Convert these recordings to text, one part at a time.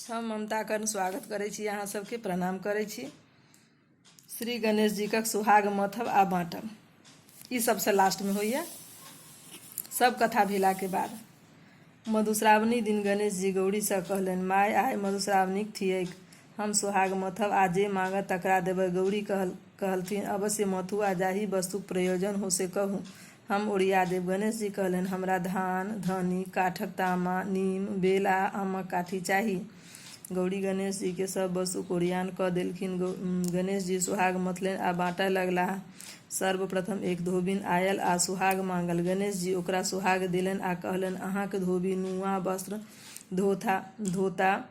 हम ममता कर्ण स्वागत करै छी अहाँ सबके, प्रणाम करै छी। श्री गणेश जीक सुहाग मथब आ बाँटब ई सबसँ लास्टमे होइए, सब कथा भेलाके बाद। मधुश्रावणी दिन गणेश जी गौरीसँ कहलनि, माय, आइ मधुश्रावणीक थिऐक। हम सोहाग मथब आ जे माँगत तकरा देबै। गौरी कहलथिन, अवश्य मथू आ जाहि वस्तुक प्रयोजन हो से कहू। हम ओरिया देब। गणेश जी कहलनि, हमरा धान, धनी, काठक तामा, नीम, बेल आ आमक काठी चाही। गौरी गणेश जी केँ सभ वस्तुक ओरियान क देलखिन। गणेश जी सोहाग मथलनि आ बाँटय लगलाह। सर्वप्रथम एक धोबिन आयल आ सोहाग माँगल। गणेश जी ओकरा सोहाग देलनि आ कहलनि, अहाँक धोबी नूआ, वस्त्र धोता,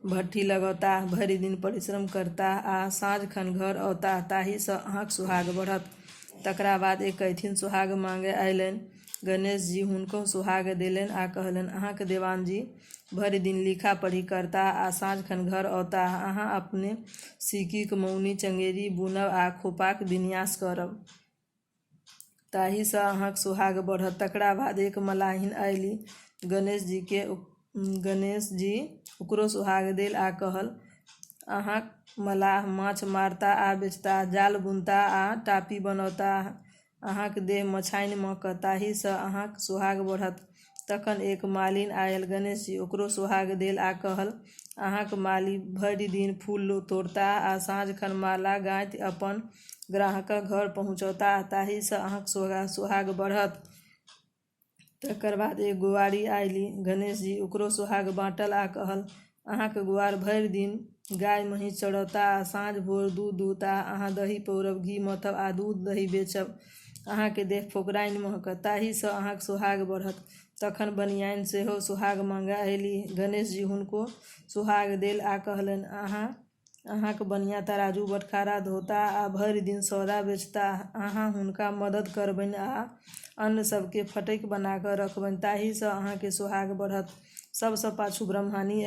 भट्ठी लगौताह, भरि दिन परिश्रम करताह आ साँझ खन घर औताह, ताहि सँ अहाँक सुहाग बढ़त। तकरा बाद एक कैथिन सोहाग माँगय अयलनि। गणेश जी हुनकहु सोहाग देलनि आ कहलनि, अहाँक देवानजी भरि दिन लिखा-पढ़ी करताह आ साँझ खन घर औताह। अहाँ अपने सीकीक मौनी, चंगेरी बुनब आ खोपाक विन्यास करब। ताहि सँ अहाँक सोहाग बढ़त। तकरा बाद एक मलाहिन अयली। गणेश जी ओकरो सोहाग देल आ कहल, अहाँक मलाह माछ मारताह आ बेचताह, जाल बुनताह आ टापी बनौताह। अहाँक देह मछाइन महकत, ताहि सँ अहाँक सोहाग बढ़त। तखन एक मालिन आयल। गणेश जी ओकरो सोहाग देल आ कहल, अहाँक माली भरि दिन फूल तोड़ताह आ साँझ खन माला गाँथि अपन ग्राहकक घर पहुँचौताह, ताहि सँ अहाँक सोहाग बढ़त। तकर बाद एक गोआरि आयलि। गणेश जी ओकरो सोहाग बाँटल आ कहल, अहाँक गोआर भरि दिन गाय-महींस चरौताह आ साँझ-भोर दूध दुहताह। अहाँ दही पौरब, घी मथब आ दूध-दही बेचब। अहाँक देह फोकराइन महकत, ताहि सँ अहाँक सोहाग बढ़त। तखन बनिआइन सेहो सोहाग माँगय अयलीह। गणेश जी हुनको सोहाग देल आ कहलनि, अहाँक बनियाँ तराजू बटखारा धोताह आ भरि दिन सौदा बेचताह। अहाँ हुनका मदद करबनि आ अन्न सभकेँ फटकि बना क रखबनि, ताहि सँ अहाँक सोहाग बढ़त। सभसँ पाछू ब्राह्मणी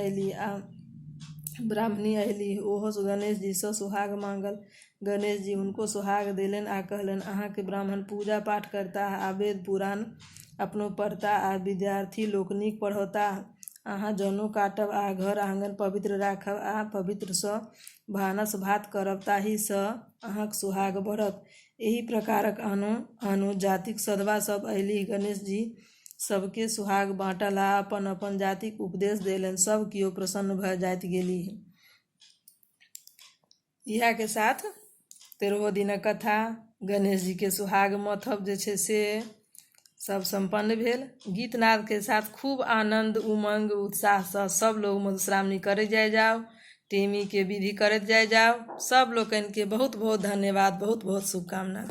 अयलीह। ओहो गणेश जी सँ सोहाग माँगल। गणेश जी हुनको सोहाग देलनि आ कहलनि, अहाँक ब्राह्मण पूजा-पाठ करताह आ वेद-पुराण अपनो पढ़ताह आ विद्यार्थी लोकनिकेँ पढ़ौताह। अहाँ जनो काटब आ घर-आँगन पवित्र राखब आ पवित्रसँ भानस-भात करब, ताहि सँ अहाँक सोहाग बढ़त। एहि प्रकारक आनो-आनो जातिक सधवा सभ अयलीह। गणेश जी सभकेँ सोहाग बाँटल आ अपन-अपन जातिक उपदेश देलनि। सभ कियो प्रसन्न भ जाइत गेलीह। इएह के साथ तेरहो दिनक कथा, गणेश जीके सुहाग मथब जे छै से सब सम्पन्न भेल। गीत नादके साथ खूब आनन्द उमङ्ग उत्साहसँ सब लोग मधुश्रावणी करै जाइ जाउ, टेमीके विधि करैत जाइ जाउ। सब लोकनिके बहुत बहुत धन्यवाद, बहुत बहुत शुभकामना।